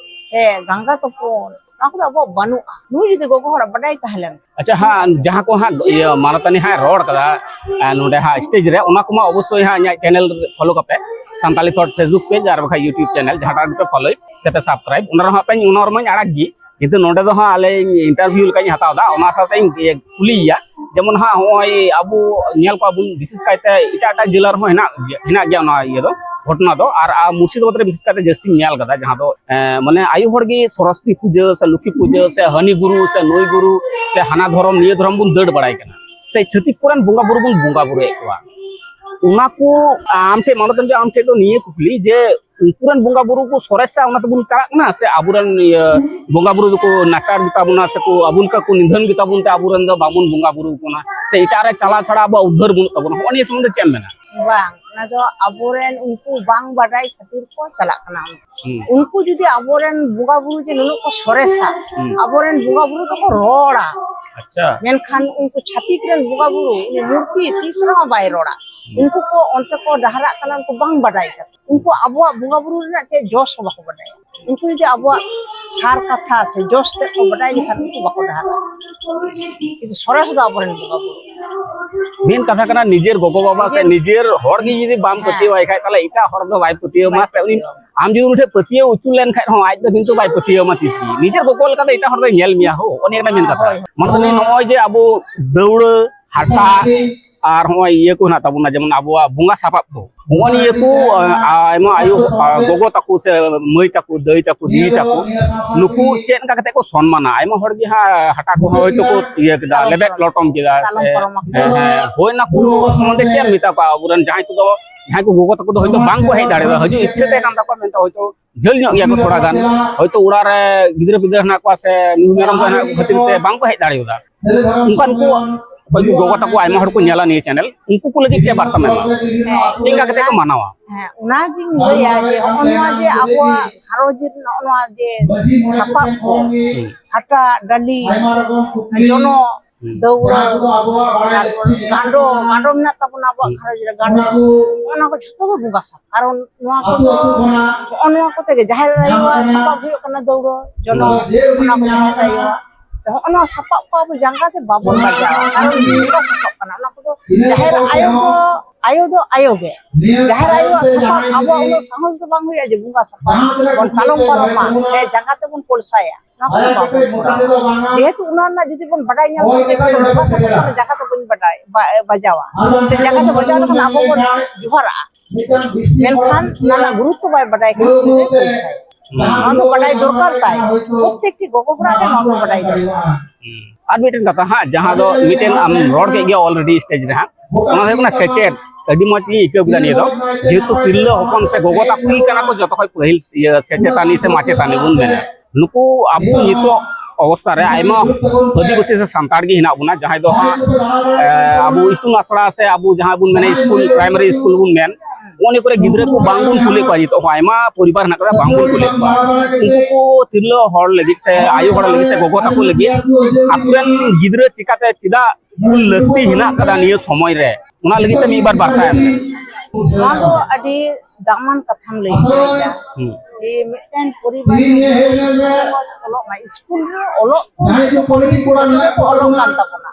ᱥᱮ ᱜᱟᱝᱜᱟ ᱛᱚᱯᱚᱱ, ᱱᱚᱣᱟ ᱠᱚᱫᱚ ᱟᱵᱚᱣᱟᱜ ᱵᱟᱹᱱᱩᱜᱼᱟ᱾ ᱱᱩᱭ ᱡᱩᱫᱤ ᱜᱚᱜᱚ ᱦᱚᱲᱟᱜ ᱵᱟᱰᱟᱭ ᱛᱟᱦᱮᱸ ᱞᱮᱱ ᱟᱪᱪᱷᱟ, ᱦᱟᱸ, ᱡᱟᱦᱟᱸ ᱠᱚ ᱦᱟᱸᱜ, ᱤᱭᱟᱹ, ᱢᱟᱱᱚᱛᱟᱱᱤ ᱦᱟᱸᱜ ᱨᱚᱲ ᱠᱟᱫᱟ, ᱮ, ᱱᱚᱰᱮ ᱦᱟᱸᱜ stage ᱨᱮ, ᱚᱱᱟ ᱠᱚᱢᱟ ᱚᱵᱚᱥᱥᱳᱭ ᱦᱟᱸᱜ ᱤᱧᱟᱹᱜ channel follow ᱠᱟᱯᱮ, Santali Thought Facebook page ᱟᱨ ᱵᱟᱠᱷᱟᱡ YouTube channel, ᱡᱟᱦᱟᱸᱴᱟᱜ ᱜᱮᱯᱮ follow, ᱥᱮ ᱯᱮ subscribe, ᱚᱱᱟ ᱨᱮᱦᱚᱸ ᱦᱟᱸᱜ ᱯᱮ, ᱚᱱᱟ ᱨᱮᱢᱟᱧ ᱟᱲᱟᱜ ᱜᱮ, ᱠᱤᱱᱛᱩ ᱱᱚᱰᱮ ᱫᱚ ᱦᱟᱸᱜ ᱟᱞᱮ interview ᱞᱮᱠᱟᱧ ᱦᱟᱛᱟᱣ ᱮᱫᱟ, ᱚᱱᱟ ᱥᱟᱶᱛᱮᱧ, ᱤᱭᱟᱹ, ᱠᱩᱞᱤᱭᱮᱭᱟ, ᱡᱮᱢᱚᱱ ᱦᱟᱸᱜ ᱱᱚᱜᱼᱚᱭ ᱟᱵᱚ ᱧᱮᱞ ᱠᱚᱣᱟ ᱵᱚᱱ, ᱵᱤᱥᱮᱥ ᱠᱟᱭᱛᱮ ᱮᱴᱟᱜ ᱮᱴᱟᱜ ᱡᱮᱞᱟ ᱨᱮᱦᱚᱸ ᱦᱮᱱᱟᱜ ᱜᱮᱭᱟ, ᱦᱮᱱᱟᱜ ᱜᱮᱭᱟ ᱚᱱᱟ ᱤᱭᱟᱹ ᱫᱚ, ᱜᱷᱚᱴᱚᱱᱟ ᱫᱚ, ᱟᱨ, ᱟᱨ ᱢᱩᱨᱥᱤᱫᱟᱵᱟᱫᱽ ᱨᱮ ᱵᱤᱥᱮᱥ ᱠᱟᱭᱛᱮ ᱡᱟᱹᱥᱛᱤᱧ ᱧᱮᱞ ᱠᱟᱫᱟ, ᱡᱟᱦᱟᱸ ᱫᱚ ᱮᱸ, ᱢᱟᱱᱮ ᱟᱭᱳ ᱦᱚᱲ ᱜᱮ ᱥᱚᱨᱚᱥᱚᱛᱤ ᱯᱩᱡᱟᱹ ᱥᱮ ᱞᱚᱠᱠᱷᱤ ᱯᱩᱡᱟᱹ ᱥᱮ ᱦᱟᱹᱱᱤ ᱜᱩᱨᱩ ᱥᱮ ᱱᱩᱭ ᱜᱩᱨᱩ ᱥᱮ ᱦᱟᱱᱟ ᱫᱷᱚᱨᱚᱢ ᱱᱤᱭᱟᱹ ᱫᱷᱚᱨᱚᱢ ᱵᱚᱱ ᱫᱟᱹᱲ ᱵᱟᱲᱟᱭ ᱠᱟᱱᱟ, ᱥᱮ ᱪᱷᱟᱹᱛᱤᱠ ᱠᱚᱨᱮᱱ ᱵᱚᱸᱜᱟ ᱵᱩᱨᱩ ᱵᱚᱱ ᱵᱚᱸᱜᱟ ᱵᱩᱨᱩᱭᱮᱫ ᱠᱚᱣᱟ᱾ ᱚᱱᱟ ᱠᱚ ᱟᱢ ᱴᱷᱮᱱ, ᱢᱟᱱᱚᱛ ᱟᱢ ᱴᱷᱮᱱ ᱫᱚ ᱱᱤᱭᱟᱹ ᱠᱩᱠᱞᱤ ᱡᱮ ᱩᱱᱠᱩ ᱨᱮᱱ ᱵᱚᱸᱜᱟ ᱵᱩᱨᱩ ᱠᱚ ᱥᱚᱨᱮᱥᱟ, ᱚᱱᱟ ᱛᱮᱵᱚᱱ ᱪᱟᱞᱟᱜ ᱠᱟᱱᱟ, ᱥᱮ ᱟᱵᱚ ᱨᱮᱱ ᱤᱭᱟᱹ ᱵᱚᱸᱜᱟ ᱵᱩᱨᱩ ᱫᱚᱠᱚ ᱱᱟᱪᱟᱨ ᱜᱮᱛᱟ ᱵᱚᱱᱟ, ᱥᱮ ᱠᱚ ᱟᱵᱚ ᱞᱮᱠᱟ ᱠᱚ ᱱᱤᱫᱷᱟᱹᱱ ᱜᱮᱛᱟ ᱵᱚᱱ ᱛᱮ ᱟᱵᱚ ᱨᱮᱱ ᱫᱚ ᱵᱟᱵᱚᱱ ᱵᱚᱸᱜᱟ ᱵᱩᱨᱩ ᱠᱟᱱᱟ, ᱥᱮ ᱮᱴᱟᱜ ᱨᱮ ᱪᱟᱞᱟᱣ ᱪᱷᱟᱲᱟ ᱟᱵᱚᱣᱟᱜ ᱩᱫᱽᱫᱷᱟᱹᱨ ᱵᱟᱹᱱᱩᱜ ᱛᱟᱵᱚᱱᱟ? ᱦᱚᱸᱜᱼᱚ ᱱᱤᱭᱟᱹ ᱥᱚᱢᱵᱚᱱᱫᱷᱮ ᱪᱮᱫ ᱮᱢ ᱢᱮᱱᱟ? ᱵᱟᱝ, ᱚᱱᱟ ᱫᱚ ᱟᱵᱚᱨᱮᱱ ᱩᱱᱠᱩ ᱵᱟᱝ ᱵᱟᱰᱟᱭ ᱠᱷᱟᱹᱛᱤᱨ ᱠᱚ ᱪᱟᱞᱟᱜ ᱠᱟᱱᱟ᱾ ᱦᱩᱸ᱾ ᱩᱱᱠᱩ ᱡᱩᱫᱤ ᱟᱵᱚᱨᱮᱱ ᱵᱚᱸᱜᱟ ᱵᱩᱨᱩ ᱡᱮ ᱱᱩᱱᱟᱹᱜ ᱠᱚ ᱥᱚᱨᱮᱥᱟ, ᱦᱩᱸ᱾ ᱟᱵᱚᱨᱮᱱ ᱵᱚᱸᱜᱟ ᱵᱩᱨᱩ ᱫᱚᱠᱚ ᱨᱚᱲᱟ, ᱟᱪᱪᱷᱟ᱾ ᱢᱮᱱᱠᱷᱟᱱ ᱩᱱᱠᱩ ᱪᱷᱟᱹᱛᱤᱠ ᱨᱮᱱ ᱵᱚᱸᱜᱟ ᱵᱩᱨᱩ, ᱩᱱᱤ ᱢᱩᱨᱛᱤ ᱛᱤᱥ ᱨᱮᱦᱚᱸ ᱵᱟᱭ ᱨᱚᱲᱟ᱾ ᱩᱱᱠᱩ ᱠᱚ ᱚᱱᱛᱮ ᱠᱚ ᱰᱟᱦᱟᱨᱟᱜ ᱠᱟᱱᱟ, ᱩᱱᱠᱩ ᱵᱟᱝ ᱵᱟᱰᱟᱭ ᱠᱟᱛᱮ᱾ ᱩᱱᱠᱩ ᱟᱵᱚᱣᱟᱜ ᱵᱚᱸᱜᱟ ᱵᱩᱨᱩ ᱨᱮᱱᱟᱜ ᱪᱮᱫ ᱡᱚᱥ ᱦᱚᱸ ᱵᱟᱠᱚ ᱵᱟᱰᱟᱭᱟ᱾ ᱩᱱᱠᱩ ᱡᱩᱫᱤ ᱟᱵᱚᱣᱟᱜ ᱥᱟᱨ ᱠᱟᱛᱷᱟ ᱥᱮ ᱡᱚᱥ ᱛᱮᱫ ᱠᱚ ᱵᱟᱰᱟᱭ ᱞᱮᱠᱷᱟᱱ, ᱩᱱᱠᱩ ᱵᱟᱠᱚ ᱰᱟᱦᱟᱨᱟᱜᱼᱟ᱾ ᱠᱤᱱᱛᱩ ᱥᱚᱨᱮᱥ ᱫᱚ ᱟᱵᱚᱨᱮᱱ ᱵᱚᱸᱜᱟ ᱵᱩᱨᱩ᱾ ᱢᱮᱱ ᱠᱟᱛᱷᱟ ᱠᱟᱱᱟ, ᱱᱤᱡᱮᱨ ᱜᱚᱜᱚ ᱵᱟᱵᱟ ᱥᱮ ᱱᱤᱡᱮᱨ ᱦᱚᱲ ᱜᱮ ᱡᱩᱫᱤ ᱵᱟᱢ ᱦᱮᱸ᱾ ᱯᱟᱹᱛᱭᱟᱹᱣᱟᱭ ᱠᱷᱟᱡ, ᱛᱟᱦᱞᱮ ᱮᱴᱟᱜ ᱦᱚᱲ ᱫᱚ ᱵᱟᱭ ᱯᱟᱹᱛᱭᱟᱹᱣ ᱢᱟ᱾ ᱵᱟᱭ ᱥᱮ ᱩᱱᱤ ᱯᱟᱹᱛᱭᱟᱹᱣ᱾ ᱟᱢ ᱡᱩᱫᱤ ᱩᱱᱤ ᱴᱷᱮᱱ ᱯᱟᱹᱛᱭᱟᱹᱣ ᱦᱚᱪᱚ ᱞᱮᱱ ᱠᱷᱟᱡ ᱦᱚᱸ, ᱟᱡ ᱫᱚ ᱠᱤᱱᱛᱩ ᱵᱟᱭ ᱯᱟᱹᱛᱭᱟᱹᱣ ᱢᱟ ᱛᱤᱥ ᱜᱮ᱾ ᱱᱤᱡᱮᱨ ᱜᱚᱜᱚ ᱞᱮᱠᱟ ᱫᱚ ᱮᱴᱟᱜ ᱦᱚᱲ ᱫᱚᱭ ᱧᱮᱞ ᱢᱮᱭᱟ ᱦᱳ, ᱚᱱᱮ ᱚᱱᱟ ᱢᱮᱱ ᱠᱟᱛᱷᱟ᱾ ᱦᱳᱭ᱾ ᱢᱟᱱᱮ ᱱᱚᱜᱼᱚᱭ ᱡᱮ ᱟᱵᱚ ᱫᱟᱹᱣᱲᱟᱹ, ᱦᱟᱴᱟᱜ, ᱟᱨ ᱦᱚᱸᱜᱼᱚᱭ ᱤᱭᱟᱹ ᱠᱚ ᱦᱮᱱᱟᱜ ᱛᱟᱵᱚᱱᱟ, ᱡᱮᱢᱚᱱ ᱟᱵᱚᱣᱟᱜ ᱵᱚᱸᱜᱟ ᱥᱟᱯᱟᱵ ᱠᱚ, ᱦᱚᱸᱜᱼᱚ ᱱᱤᱭᱟᱹ ᱠᱚ, ᱟ, ᱟᱭᱢᱟ ᱟᱭᱳ, ᱟ, ᱜᱚᱜᱚ ᱛᱟᱠᱚ ᱥᱮ ᱢᱟᱹᱭ ᱛᱟᱠᱚ, ᱫᱟᱹᱭ ᱛᱟᱠᱚ, ᱫᱤᱫᱤ ᱛᱟᱠᱚ, ᱱᱩᱠᱩ ᱪᱮᱫ ᱞᱮᱠᱟ ᱠᱟᱛᱮ ᱠᱚ ᱥᱚᱱᱢᱟᱱᱟ? ᱟᱭᱢᱟ ᱦᱚᱲ ᱜᱮ ᱦᱟᱸᱜ ᱦᱟᱴᱟᱜ ᱠᱚᱦᱚᱸ ᱦᱚᱭᱛᱳ ᱠᱚ ᱤᱭᱟᱹ ᱠᱮᱫᱟ, ᱛᱟᱞᱚᱢ ᱞᱮᱵᱮᱫ ᱯᱟᱨᱚᱢ᱾ ᱞᱚᱴᱚᱢ ᱠᱮᱫᱟ ᱛᱟᱞᱚᱢ ᱥᱮ, ᱯᱟᱨᱚᱢ ᱟᱠᱚ᱾ ᱦᱮᱸ, ᱦᱮᱸ, ᱦᱳᱭ, ᱚᱱᱟ ᱠᱚ ᱥᱚᱢᱵᱚᱱᱫᱷᱮ ᱪᱮᱫ ᱮᱢ ᱢᱮᱛᱟ ᱠᱚᱣᱟ? ᱟᱵᱚᱨᱮᱱ ᱡᱟᱦᱟᱸᱭ ᱠᱚᱫᱚ, ᱡᱟᱦᱟᱸᱭ ᱠᱚ ᱜᱚᱜᱚ ᱛᱟᱠᱚ ᱫᱚ ᱦᱚᱭᱛᱳ ᱵᱟᱝ ᱠᱚ ᱦᱮᱡ ᱫᱟᱲᱮᱭᱟᱫᱟ, ᱦᱤᱡᱩᱜ ᱤᱪᱪᱷᱟᱹ ᱛᱟᱦᱮᱸ ᱠᱟᱱ ᱛᱟᱠᱚᱣᱟ, ᱢᱮᱱᱛᱮ ᱦᱚᱭᱛᱳ ᱡᱷᱟᱹᱞ ᱧᱚᱜ ᱜᱮᱭᱟ ᱠᱚ ᱛᱷᱚᱲᱟ ᱜᱟᱱ, ᱦᱚᱭᱛᱳ ᱚᱲᱟᱜ ᱨᱮ ᱜᱤᱫᱽᱨᱟᱹ ᱯᱤᱫᱽᱨᱟᱹ ᱦᱮᱱᱟᱜ ᱠᱚᱣᱟ ᱥᱮ ᱢᱤᱦᱩ ᱢᱮᱨᱚᱢ ᱠᱚ ᱦᱮᱱᱟᱜ ᱠᱚ ᱠᱷᱟᱹᱛᱤᱨ ᱛᱮ ᱵᱟᱝ ᱠᱚ ᱦᱮᱡ ᱫᱟᱲᱮᱭᱟᱫᱟ᱾ ᱚᱱᱠᱟᱱ ᱠᱚ ᱚᱠᱚᱭ ᱠᱚ ᱜᱚᱜᱚ ᱛᱟᱠᱚ ᱟᱭᱢᱟ ᱦᱚᱲ ᱠᱚ ᱧᱮᱞᱟ ᱱᱤᱭᱟᱹ ᱪᱮᱱᱮᱞ, ᱩᱱᱠᱩ ᱠᱚ ᱞᱟᱹᱜᱤᱫ ᱪᱮᱫ ᱵᱟᱨᱛᱟᱢ ᱮᱢᱟ? ᱪᱮᱫ ᱞᱮᱠᱟ ᱠᱟᱛᱮ ᱠᱚ ᱢᱟᱱᱟᱣᱟ? ᱦᱮᱸ, ᱚᱱᱟᱜᱤᱧ ᱞᱟᱹᱭᱟ ᱡᱮ ᱦᱚᱸᱜᱼᱚ ᱱᱚᱣᱟ ᱡᱮ ᱟᱵᱚᱣᱟᱜ ᱜᱷᱟᱨᱚᱸᱡᱽ ᱨᱮ ᱱᱚᱜᱼᱚ ᱱᱚᱣᱟ ᱡᱮ ᱥᱟᱯᱟᱵ ᱠᱚ, ᱦᱩᱸ᱾ ᱦᱟᱴᱟᱜ, ᱰᱟᱹᱞᱤ, ᱦᱩᱸ᱾ ᱡᱚᱱᱚᱜ, ᱦᱩᱸ᱾ ᱫᱟᱹᱣᱲᱟᱹ, ᱦᱩᱸ᱾ ᱛᱟᱨᱯᱚᱨ ᱜᱟᱸᱰᱚ, ᱜᱟᱸᱰᱚ ᱢᱮᱱᱟᱜ ᱛᱟᱵᱚᱱᱟ ᱟᱵᱚᱣᱟᱜ ᱦᱩᱸ᱾ ᱜᱷᱟᱨᱚᱸᱡᱽ ᱨᱮ ᱜᱟᱸᱰᱚ, ᱚᱱᱟ ᱠᱚ ᱡᱷᱚᱛᱚ ᱜᱮ ᱵᱚᱸᱜᱟ ᱥᱟᱯᱟᱵ᱾ ᱠᱟᱨᱚᱱ ᱱᱚᱣᱟ ᱠᱚᱫᱚ, ᱦᱚᱸᱜᱼᱚ ᱱᱚᱣᱟ ᱠᱚᱛᱮ ᱜᱮ ᱡᱟᱦᱮᱨ ᱟᱭᱳᱣᱟᱜ ᱥᱟᱯᱟᱵ ᱦᱩᱭᱩᱜ ᱠᱟᱱᱟ ᱫᱟᱹᱣᱲᱟᱹ, ᱡᱚᱱᱚᱜ, ᱚᱱᱟ ᱠᱚ ᱡᱟᱦᱮᱨ ᱟᱭᱳᱣᱟᱜ᱾ ᱦᱚᱸᱜᱼᱚ ᱱᱚᱣᱟ ᱥᱟᱯᱟᱵ ᱠᱚ ᱟᱵᱚ ᱡᱟᱸᱜᱟ ᱛᱮ ᱵᱟᱵᱚᱱ ᱵᱟᱡᱟᱣᱟ, ᱠᱟᱨᱚᱱ ᱵᱚᱸᱜᱟ ᱥᱟᱯᱟᱵ ᱠᱟᱱᱟ᱾ ᱚᱱᱟ ᱠᱚᱫᱚ ᱡᱟᱦᱮᱨ ᱟᱭᱳ ᱫᱚ, ᱟᱭᱳ ᱫᱚ ᱟᱭᱳ ᱜᱮ᱾ ᱡᱟᱦᱮᱨ ᱟᱭᱳᱣᱟᱜ ᱥᱟᱯᱟᱵ ᱟᱵᱚᱣᱟᱜ ᱩᱱᱟᱹᱜ ᱥᱟᱦᱚᱥ ᱫᱚ ᱵᱟᱝ ᱦᱩᱭᱩᱜᱼᱟ ᱡᱮ ᱵᱚᱸᱜᱟ ᱥᱟᱯᱟᱵ ᱵᱚᱱ ᱛᱟᱞᱚᱢ ᱯᱟᱨᱚᱢᱟ ᱥᱮ ᱡᱟᱸᱜᱟ ᱛᱮᱵᱚᱱ ᱠᱚᱞᱥᱟᱭᱟ᱾ ᱱᱚᱣᱟ ᱠᱚᱫᱚ ᱵᱟᱵᱚᱱ ᱠᱚᱨᱟᱣᱟ᱾ ᱡᱮᱦᱮᱛᱩ ᱚᱱᱟ ᱨᱮᱱᱟᱜ ᱡᱩᱫᱤ ᱵᱚᱱ ᱵᱟᱰᱟᱭ ᱧᱟᱢ ᱠᱮᱫ ᱜᱮ, ᱵᱚᱸᱜᱟ ᱥᱟᱯᱟᱵ ᱠᱟᱱᱟ, ᱡᱟᱸᱜᱟ ᱛᱮ ᱵᱟᱹᱧ ᱵᱟᱰᱟᱭ, ᱵᱟ-, ᱵᱟᱡᱟᱣᱟ᱾ ᱥᱮ ᱡᱟᱸᱜᱟ ᱛᱮ ᱵᱟᱡᱟᱣ ᱞᱮᱠᱷᱟᱱ ᱟᱵᱚ ᱵᱚᱱ ᱡᱚᱦᱟᱨᱟᱜᱼᱟ᱾ ᱢᱮᱱᱠᱷᱟᱱ ᱚᱱᱟ ᱨᱮᱱᱟᱜ ᱜᱩᱨᱩᱛᱛᱚ ᱵᱟᱭ ᱵᱟᱰᱟᱭ ᱠᱷᱟᱱ ᱩᱱᱤ ᱫᱚ ᱠᱚᱞᱥᱟᱭᱟ᱾ ᱱᱚᱣᱟ ᱫᱚ ᱵᱟᱰᱟᱭ ᱫᱚᱨᱠᱟᱨ ᱛᱟᱭ᱾ ᱯᱨᱚᱛᱛᱮᱠᱴᱤ ᱜᱚᱜᱚ ᱦᱚᱲᱟᱜ ᱜᱮ ᱱᱚᱣᱟ ᱫᱚ ᱵᱟᱰᱟᱭ ᱫᱚᱨᱠᱟᱨ᱾ ᱟᱨ ᱢᱤᱫᱴᱮᱱ ᱠᱟᱛᱷᱟ ᱦᱟᱸᱜ, ᱡᱟᱦᱟᱸ ᱫᱚ ᱢᱤᱫᱴᱮᱱ ᱟᱢ ᱨᱚᱲ ᱠᱮᱫ ᱜᱮᱭᱟ already stage ᱨᱮ ᱦᱟᱸᱜ, ᱚᱱᱟ ᱫᱚ ᱦᱩᱭᱩᱜ ᱠᱟᱱᱟ ᱥᱮᱪᱮᱫ᱾ ᱟᱹᱰᱤ ᱢᱚᱡᱽ ᱤᱧ ᱟᱹᱭᱠᱟᱹᱣ ᱠᱮᱫᱟ ᱱᱤᱭᱟᱹ ᱫᱚ, ᱡᱮᱦᱮᱛᱩ ᱛᱤᱨᱞᱟᱹ ᱦᱚᱯᱚᱱ ᱥᱮ ᱜᱚᱜᱚ ᱛᱟᱠᱚ ᱜᱮ ᱠᱟᱱᱟ ᱠᱚ ᱡᱚᱛᱚ ᱠᱷᱚᱡ ᱯᱟᱹᱦᱤᱞ ᱤᱭᱟᱹ ᱥᱮᱪᱮᱛᱟᱱᱤ ᱥᱮ ᱢᱟᱪᱮᱛᱟᱱᱤ ᱵᱚᱱ ᱢᱮᱱᱟ᱾ ᱱᱩᱠᱩ ᱟᱵᱚ ᱱᱤᱛᱚᱜ ᱚᱵᱚᱥᱛᱷᱟ ᱨᱮ ᱟᱭᱢᱟ ᱟᱹᱫᱤᱵᱟᱹᱥᱤ ᱥᱮ ᱥᱟᱱᱛᱟᱲ ᱜᱮ ᱦᱮᱱᱟᱜ ᱵᱚᱱᱟ, ᱡᱟᱦᱟᱸᱭ ᱫᱚ ᱦᱟᱸᱜ, ᱮ, ᱟᱵᱚ ᱤᱛᱩᱱ ᱟᱥᱲᱟ ᱥᱮ ᱟᱵᱚ ᱡᱟᱦᱟᱸ ᱵᱚᱱ ᱢᱮᱱᱟ ᱥᱠᱩᱞ, ᱯᱨᱟᱭᱢᱟᱨᱤ ᱥᱠᱩᱞ ᱵᱚᱱ ᱢᱮᱱ, ᱱᱚᱜᱼᱚ ᱱᱤᱭᱟᱹ ᱠᱚᱨᱮ ᱜᱤᱫᱽᱨᱟᱹ ᱠᱚ ᱵᱟᱝᱵᱚᱱ ᱠᱩᱞᱮᱫ ᱠᱚᱣᱟ, ᱱᱤᱛᱚᱜ ᱦᱚᱸ ᱟᱭᱢᱟ ᱯᱚᱨᱤᱵᱟᱨ ᱦᱮᱱᱟᱜ ᱠᱟᱫᱟ, ᱵᱟᱝᱵᱚᱱ ᱠᱩᱞᱮᱫ ᱠᱚᱣᱟ᱾ ᱩᱱᱠᱩ ᱠᱚ ᱛᱤᱨᱞᱟᱹ ᱦᱚᱲ ᱞᱟᱹᱜᱤᱫ ᱥᱮ ᱟᱭᱳ ᱦᱚᱲ ᱞᱟᱹᱜᱤᱫ ᱥᱮ ᱜᱚᱜᱚ ᱛᱟᱠᱚ ᱞᱟᱹᱜᱤᱫ ᱟᱠᱚᱨᱮᱱ ᱜᱤᱫᱽᱨᱟᱹ ᱪᱤᱠᱟᱛᱮ ᱪᱮᱫᱟᱜ ᱠᱩᱞ ᱞᱟᱹᱠᱛᱤ ᱦᱮᱱᱟᱜ ᱠᱟᱫᱟ ᱱᱤᱭᱟᱹ ᱥᱚᱢᱚᱭ ᱨᱮ, ᱚᱱᱟ ᱞᱟᱹᱜᱤᱫ ᱛᱮ ᱢᱤᱫ ᱵᱟᱨ ᱵᱟᱨᱛᱟ ᱮᱢ ᱢᱮ᱾ ᱱᱚᱣᱟ ᱫᱚ ᱟᱹᱰᱤ ᱫᱟᱢᱟᱱ ᱠᱟᱛᱷᱟᱢ ᱞᱟᱹᱭ ᱦᱚᱪᱚᱭᱮᱫᱟ᱾ ᱦᱩᱸ᱾ ᱡᱮ ᱢᱤᱫᱴᱮᱱ ᱯᱚᱨᱤᱵᱟᱨ ᱨᱮ ᱚᱞᱚᱜ ᱢᱟ, ᱥᱠᱩᱞ ᱨᱮ ᱚᱞᱚᱜ ᱠᱚ ᱚᱞᱚᱜ ᱠᱟᱱ ᱛᱟᱵᱚᱱᱟ,